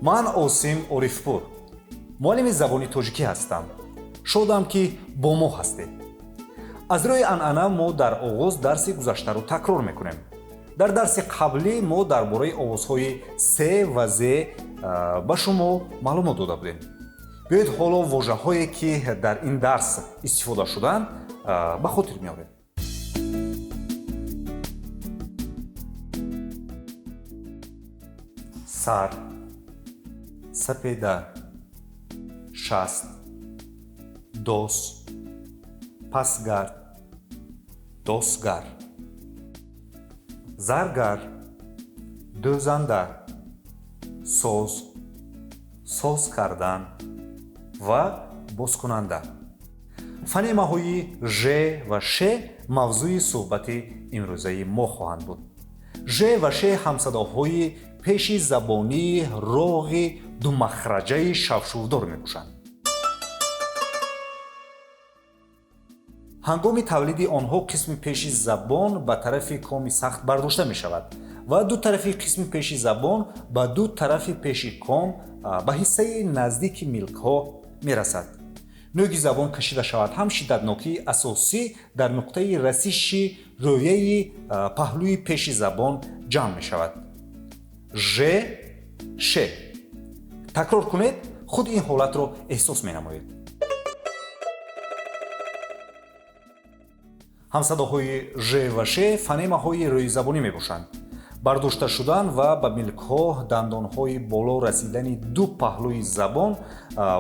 Ман Осим Орифпур, муаллими забони тоҷикӣ ҳастам. Шодам, ки бо мо ҳастед. Аз рӯи анъана мо дар оғоз дарси гузаштаро такрор мекунем. Дар дарси қаблӣ мо дар бораи овозҳои с ва з ба шумо маълумот дода будем. Биёед, ҳоло вожаҳое, ки дар ин дарс истифода шуданд, ба хотир меорем. Сар, сапеда, шаст, дос, пасгард, досгар, заргар, дӯзанда, соз, соз кардан ва бозкунанда. Фонемаҳои ж ва ш мавзӯи суҳбати имрӯзаи мо хоҳанд буд. Ж ва ш ҳамсадоҳои пеши забонии роғи думахраҷаи шавшувдор мебошанд. Ҳангоми тавлиди онҳо қисми пеши забон ба тарафи коми сахт бардошта мешавад ва ду тарафи қисми пеши забон ба ду тарафи пеши ком ба ҳиссаи наздики милкҳо мерасад. Нӯги забон кашида шавад ҳам шиддатнокии асосӣ дар нуқтаи расиши рӯяи паҳлӯи пеши забон ҷамъ мешавад. Ж, ш. Такрор кунед, худ ин ҳолатро эҳсос менамоед. Ҳамсадоҳои ж ва ш фонемаҳои рӯизабонӣ мебошанд. Бардошта шудан ва ба милкҳо дандонҳои боло расидани ду паҳлӯи забон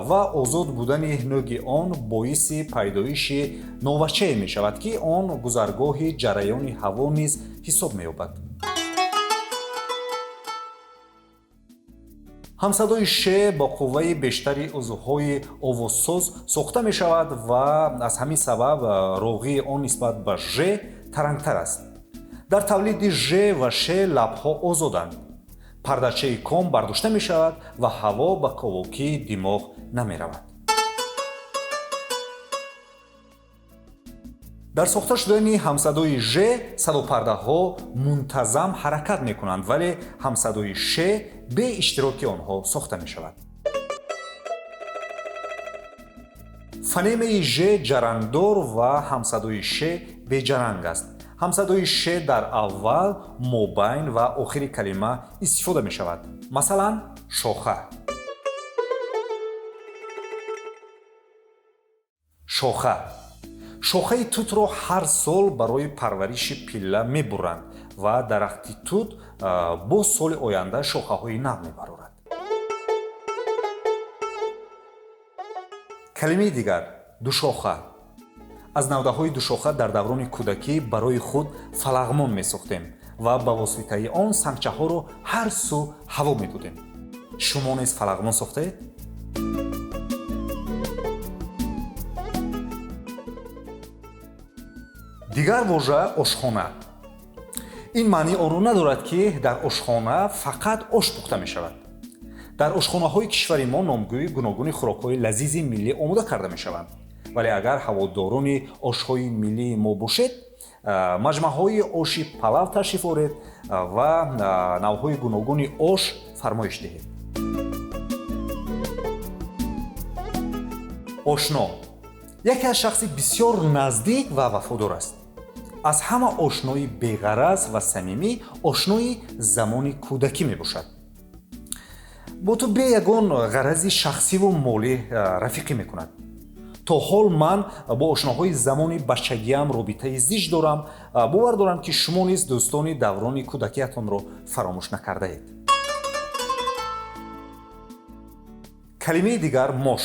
ва озод будани нӯги он боиси пайдоиши новачае мешавад, ки он гузаргоҳи ҷараёни ҳаво низ ҳисоб меёбад. Ҳамсадои ш бо қувваи бештари узвҳои овозсоз сохта мешавад ва аз ҳамин сабаб роғии он нисбат ба ж тарангтар аст. Дар тавлиди ж ва ш лабҳо озоданд. Пардачаи ком бардошта мешавад ва ҳаво ба ковокии димоғ намеравад. Дар сохта шудани ҳамсадои ж садопардаҳо мунтазам ҳаракат мекунанд, вале ҳамсадои ш бе иштироки онҳо сохта мешавад. Фонемаи ж ҷарангдор ва ҳамсадои ш беҷаранг аст. Ҳамсадои ш дар аввал, мобайн ва охири калима истифода мешавад. Масалан, шоха. Шоха. Шохаи тутро ҳар сол барои парвариши пилла мебуранд ва дарахти тут боз соли оянда шохаҳои нав мебарорад. Калимаи дигар душоха. Аз навдаҳои душоха дар даврони кӯдакӣ барои худ фалағмон месохтем ва ба воситаи он сангчаҳоро ҳар сӯ ҳаво медодем. Шумо низ фалағмон сохтаед? Дигар вожа ошхона. Ин маънии онро надорад, ки дар ошхона фақат ош пухта мешавад. Дар ошхонаҳои кишвари мо номгӯи гуногуни хӯрокҳои лазизи миллӣ омода карда мешаванд. Вале агар ҳаводорони ошҳои миллии мо бошед, маҷмаъҳои оши палав ташриф оред ва навъҳои гуногуни ош фармоиш диҳед. Ошно яке аз шахси бисёр наздик ва вафодор аст. Аз ҳама ошнои беғараз ва самимӣ ошнои замони кӯдакӣ мебошад. Бо ту бе ягон ғарази шахсиву молӣ рафиқӣ мекунад. То ҳол ман бо ошноҳои замони бачагиам робитаи зич дорам. Бовар дорам, ки шумо низ дӯстони даврони кӯдакиятонро фаромӯш накардаед. Калимаи дигар мош.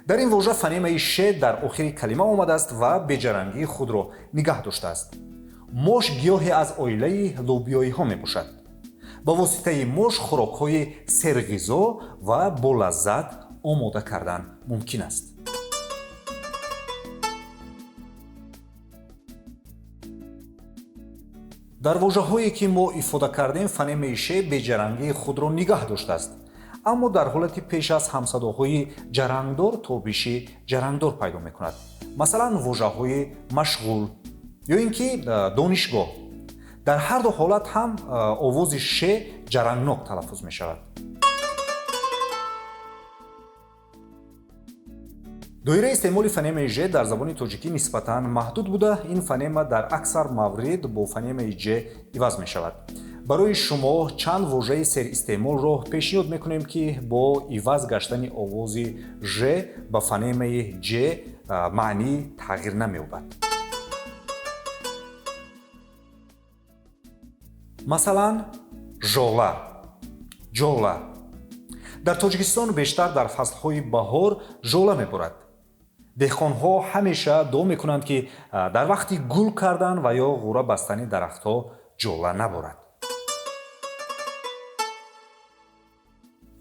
Дар ин вожа фонемаи ш дар охири калима омадааст ва беҷарангии худро нигаҳ доштааст. Мош гиёҳе аз оилаи лӯбиёиҳо мебошад. Ба воситаи мош хӯрокҳои серғизо ва болаззат омода кардан мумкин аст. Дар вожаҳое, ки мо ифода кардем, фонемаи ш беҷарангии худро нигаҳ доштааст, аммо дар ҳолати пеш аз ҳамсадоҳои ҷарангдор тобиши ҷарангдор пайдо мекунад. Масалан, вожаҳои машғул ё ин ки донишгоҳ. Дар ҳар ду ҳолат ҳам овози ш ҷарангнок талаффуз мешавад. Доираи истеъмоли фонемаи ж дар забони тоҷикӣ нисбатан маҳдуд буда, ин фонема дар аксар маврид бо фонемаи ҷ иваз мешавад. Барои шумо чанд вожаи серистеъмолро пешниҳод мекунем, ки бо иваз гаштани овози ж ба фонемаи ҷ маънӣ тағйир намеёбад. Масалан, жола, ҷола. Дар Тоҷикистон бештар дар фаслҳои баҳор жола меборад. Деҳқонҳо ҳамеша дуо мекунанд, ки дар вақти гул кардан ва ё ғӯра бастани дарахтҳо ҷола наборад.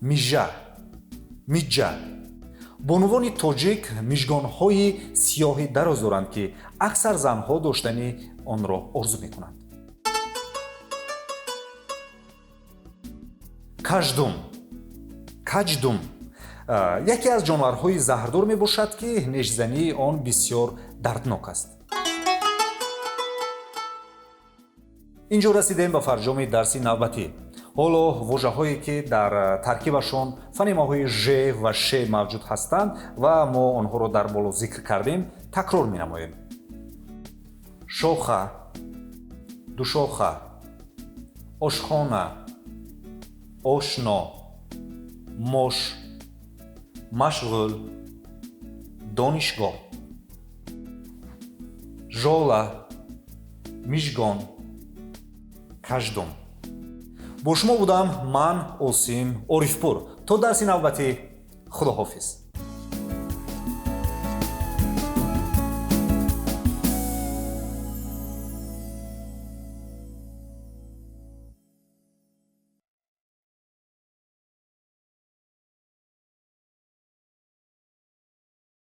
Мижа, миҷа. Бонувони тоҷик мижгонҳои сиёҳи дароз доранд, ки аксар занҳо доштани онро орзу мекунанд. Каждум, каҷдум. Яке аз ҷонварҳои заҳрдор мебошад, ки нешзании он бисёр дарднок аст. Инҷо расидем ба фарҷоми дарси навбатӣ. Ҳоло вожаҳое, ки дар таркибашон фонемаҳои ж ва ш мавҷуд ҳастанд ва мо онҳоро дар боло зикр кардем, такрор менамоем. Шоха, душоха, ошхона, ошно, мош, машғул, донишгоҳ, жола, мижгон, каждум. Бо шумо будам ман, Осим Орифпур. То дарси навбатӣ, худоҳофиз.